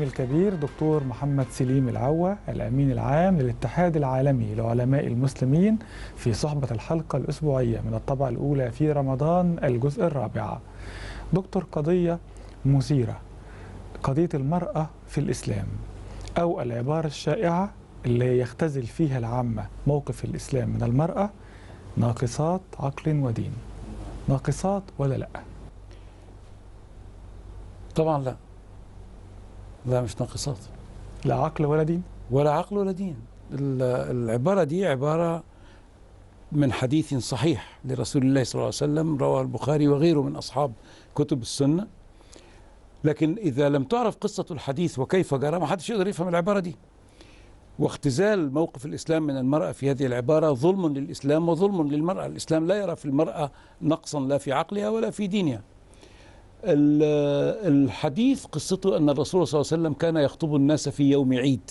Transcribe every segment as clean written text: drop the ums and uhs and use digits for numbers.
الكبير دكتور محمد سليم العوا، الأمين العام للاتحاد العالمي لعلماء المسلمين، في صحبة الحلقة الأسبوعية من الطبعة الأولى في رمضان الجزء الرابع. دكتور، قضية مثيرة، قضية المرأة في الإسلام، أو العبارة الشائعة اللي يختزل فيها العامة موقف الإسلام من المرأة: ناقصات عقل ودين. ناقصات ولا لا؟ طبعا لا، لا مش ناقصات، لا عقل ولا دين، ولا عقل ولا دين. العبارة دي عبارة من حديث صحيح لرسول الله صلى الله عليه وسلم، رواه البخاري وغيره من أصحاب كتب السنة. لكن إذا لم تعرف قصة الحديث وكيف جرى، ما حدش يقدر يفهم العبارة دي. واختزال موقف الإسلام من المرأة في هذه العبارة ظلم للإسلام وظلم للمرأة. الإسلام لا يرى في المرأة نقصا، لا في عقلها ولا في دينها. الحديث قصته أن الرسول صلى الله عليه وسلم كان يخطب الناس في يوم عيد،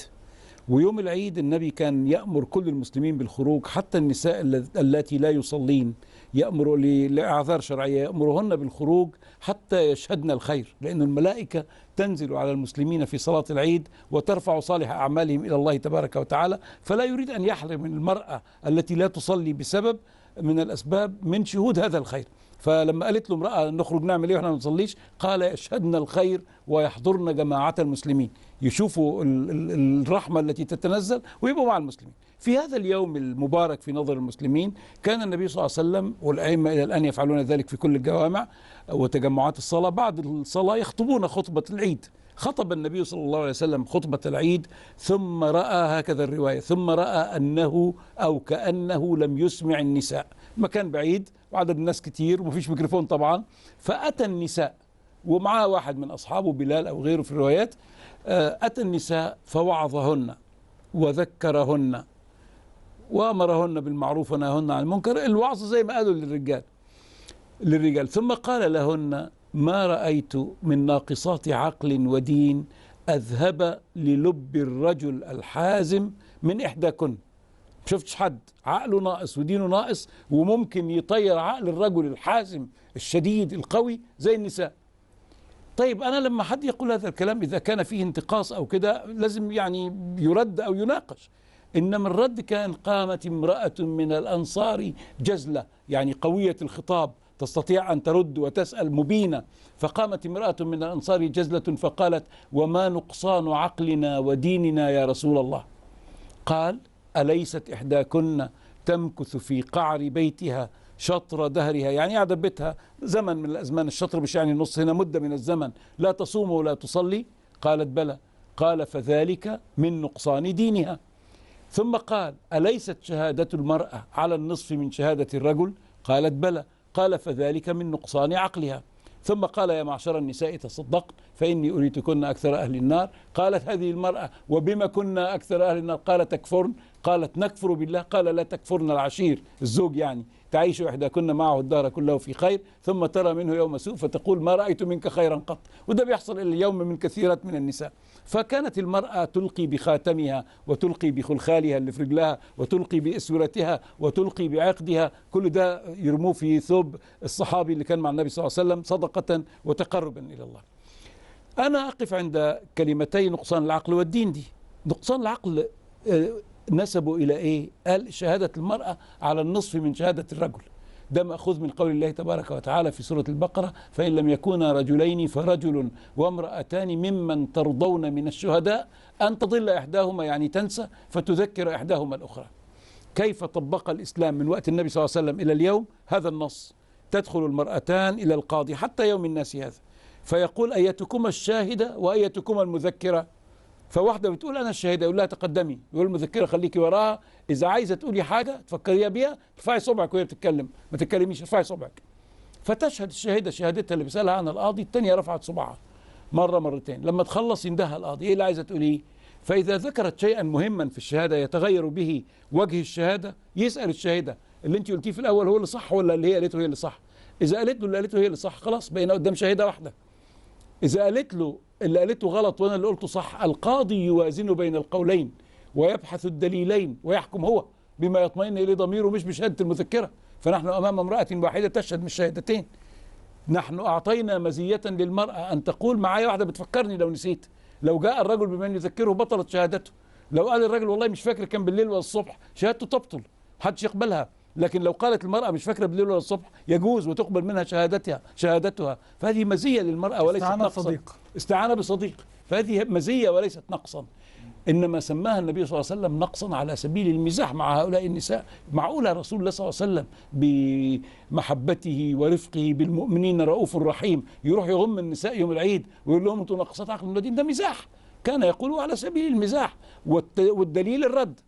ويوم العيد النبي كان يأمر كل المسلمين بالخروج، حتى النساء اللاتي لا يصلين، يأمر لأعذار شرعية يأمرهن بالخروج حتى يشهدن الخير، لأن الملائكة تنزل على المسلمين في صلاة العيد وترفع صالح أعمالهم إلى الله تبارك وتعالى. فلا يريد أن يحرم المرأة التي لا تصلي بسبب من الأسباب من شهود هذا الخير. فلما قالت له امرأة نخرج نعمل ايه واحنا ما نصليش، قال يشهدن الخير ويحضرن جماعة المسلمين، يشوفوا الرحمة التي تتنزل ويبقوا مع المسلمين. في هذا اليوم المبارك في نظر المسلمين كان النبي صلى الله عليه وسلم والأئمة إلى الآن يفعلون ذلك في كل الجوامع وتجمعات الصلاة، بعد الصلاة يخطبون خطبة العيد. خطب النبي صلى الله عليه وسلم خطبة العيد، ثم رأى، هكذا الرواية، ثم رأى أنه أو كأنه لم يسمع النساء. مكان بعيد وعدد الناس كتير ومفيش ميكروفون طبعا، فأتى النساء ومعاه واحد من أصحابه بلال أو غيره في الروايات، أتى النساء فوعظهن وذكرهن وأمرهن بالمعروف ونهاهن عن المنكر. الوعظ زي ما قالوا للرجال. ثم قال لهن: ما رأيت من ناقصات عقل ودين أذهب للب الرجل الحازم من إحداكن. شفتش حد عقله ناقص ودينه ناقص وممكن يطير عقل الرجل الحازم الشديد القوي زي النساء. طيب أنا لما حد يقول هذا الكلام إذا كان فيه انتقاص أو كده لازم يعني يرد أو يناقش. إنما الرد كان: قامت امرأة من الأنصار جزلة، يعني قوية الخطاب، تستطيع أن ترد وتسأل مبينة. فقامت امرأة من الأنصار جزلة فقالت: وما نقصان عقلنا وديننا يا رسول الله؟ قال: أليست إحداكن تمكث في قعر بيتها شطر دهرها، يعني قاعدة بيتها زمن من الأزمان، الشطر مش يعني نص، هنا مدة من الزمن، لا تصوم ولا تصلي؟ قالت: بلى. قال: فذلك من نقصان دينها. ثم قال: أليست شهادة المرأة على النصف من شهادة الرجل؟ قالت: بلى. قال: فذلك من نقصان عقلها. ثم قال: يا معشر النساء تصدقن فإني أريتكن أكثر أهل النار. قالت هذه المرأة: وبما كنا أكثر أهل النار؟ قال: تكفرن. قالت: نكفر بالله. قال: لا تكفرن العشير، الزوج يعني، تعيش إحداكن معه الدهر كله في خير، ثم ترى منه يوم سوء فتقول ما رأيت منك خيرا قط. وده بيحصل اليوم من كثيرات من النساء. فكانت المرأة تلقي بخاتمها وتلقي بخلخالها اللي في رجلها وتلقي بأسورتها وتلقي بعقدها، كل ده يرموه في ثوب الصحابي اللي كان مع النبي صلى الله عليه وسلم صدقة وتقربا إلى الله. أنا أقف عند كلمتي نقصان العقل والدين. دي نقصان العقل نسبوا إلى إيه؟ قال شهادة المرأة على النصف من شهادة الرجل. ده مأخوذ من قول الله تبارك وتعالى في سورة البقرة: فإن لم يكونا رجلين فرجل وامرأتان ممن ترضون من الشهداء أن تضل إحداهما، يعني تنسى، فتذكر إحداهما الأخرى. كيف طبق الإسلام من وقت النبي صلى الله عليه وسلم إلى اليوم هذا النص؟ تدخل المرأتان إلى القاضي حتى يوم الناس هذا، فيقول: أيتكما الشاهدة وأيتكما المذكرة؟ فواحدة بتقول أنا الشاهدة، يقول لها تقدمي، يقول المذكرة خليكي وراها، إذا عايزة تقولي حاجة تفكريها بيها ارفعي صبعك وهي بتتكلم، ما تتكلميش ارفعي صبعك. فتشهد الشاهدة شهادتها اللي بيسألها عنها القاضي، الثانية رفعت صبعها مرة مرتين. لما تخلص يندهها القاضي: إيه اللي عايزة تقوليه؟ فإذا ذكرت شيئا مهما في الشهادة يتغير به وجه الشهادة، يسأل الشاهدة: اللي أنت قلتيه في الأول هو اللي صح ولا اللي هي قالته هي اللي صح؟ إذا قالت له اللي قالته هي اللي صح، خلاص بقينا قدام شاهدة واحدة. إذا قالت له اللي قالته غلط وأنا اللي قلته صح، القاضي يوازن بين القولين ويبحث الدليلين ويحكم هو بما يطمئن إليه ضميره، مش بشهادة المذكرة. فنحن أمام امرأة واحدة تشهد مش شهادتين. نحن أعطينا مزية للمرأة أن تقول معايا واحدة بتفكرني لو نسيت. لو جاء الرجل بمن يذكره بطلت شهادته. لو قال الرجل والله مش فاكر كان بالليل ولا الصبح، شهادته تبطل، محدش يقبلها. لكن لو قالت المرأة مش فاكرة بالليل ولا الصبح يجوز وتقبل منها شهادتها. فهذه مزية للمرأة وليست نقصا. استعانة بصديق، فهذه مزية وليست نقصا. إنما سماها النبي صلى الله عليه وسلم نقصا على سبيل المزاح مع هؤلاء النساء. معقولة رسول الله صلى الله عليه وسلم بمحبته ورفقه بالمؤمنين رؤوف رحيم يروح يغم النساء يوم العيد ويقول لهم انتم ناقصات عقل ودين؟ ده مزاح، كان يقوله على سبيل المزاح، والدليل الرد.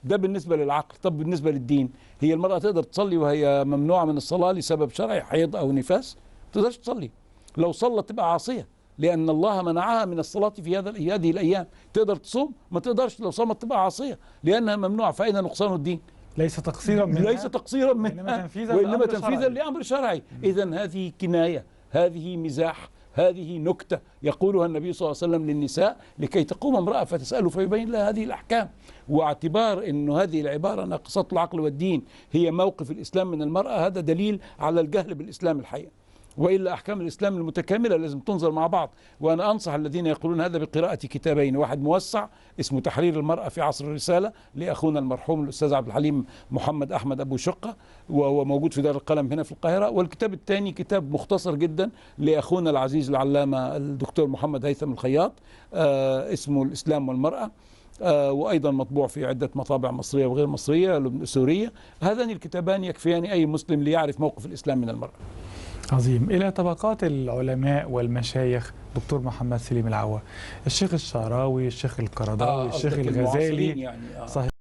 ده بالنسبة للعقل. طب بالنسبة للدين، هي المرأة تقدر تصلي وهي ممنوعة من الصلاة لسبب شرعي، حيض أو نفاس؟ ما تقدرش تصلي. لو صلت تبقى عاصية، لأن الله منعها من الصلاة في هذه الأيام. تقدر تصوم؟ ما تقدرش. لو صامت تبقى عاصية لأنها ممنوعة. فأين نقصان الدين؟ ليس تقصيرا منها، ليس تقصيرا منها، وإنما تنفيذا لأمر شرعي. إذن هذه كناية، هذه مزاح، هذه نكتة يقولها النبي صلى الله عليه وسلم للنساء لكي تقوم امرأة فتسأله فيبين لها هذه الأحكام. واعتبار أن هذه العبارة ناقصات العقل والدين هي موقف الإسلام من المرأة، هذا دليل على الجهل بالإسلام الحقيقة. وإلا أحكام الإسلام المتكاملة لازم تنظر مع بعض. وأنا أنصح الذين يقولون هذا بقراءة كتابين، واحد موسع اسمه تحرير المرأة في عصر الرسالة لأخونا المرحوم الأستاذ عبد الحليم محمد أحمد أبو شقة، وهو موجود في دار القلم هنا في القاهرة. والكتاب الثاني كتاب مختصر جدا لأخونا العزيز العلامة الدكتور محمد هيثم الخياط، اسمه الإسلام والمرأة، وأيضا مطبوع في عدة مطابع مصرية وغير مصرية سورية. هذان الكتابان يكفيان أي مسلم ليعرف موقف الإسلام من المرأة. عظيم. إلى طبقات العلماء والمشايخ دكتور محمد سليم العوا، الشيخ الشعراوي، الشيخ القرضاوي، الشيخ الغزالي، يعني. صحيح.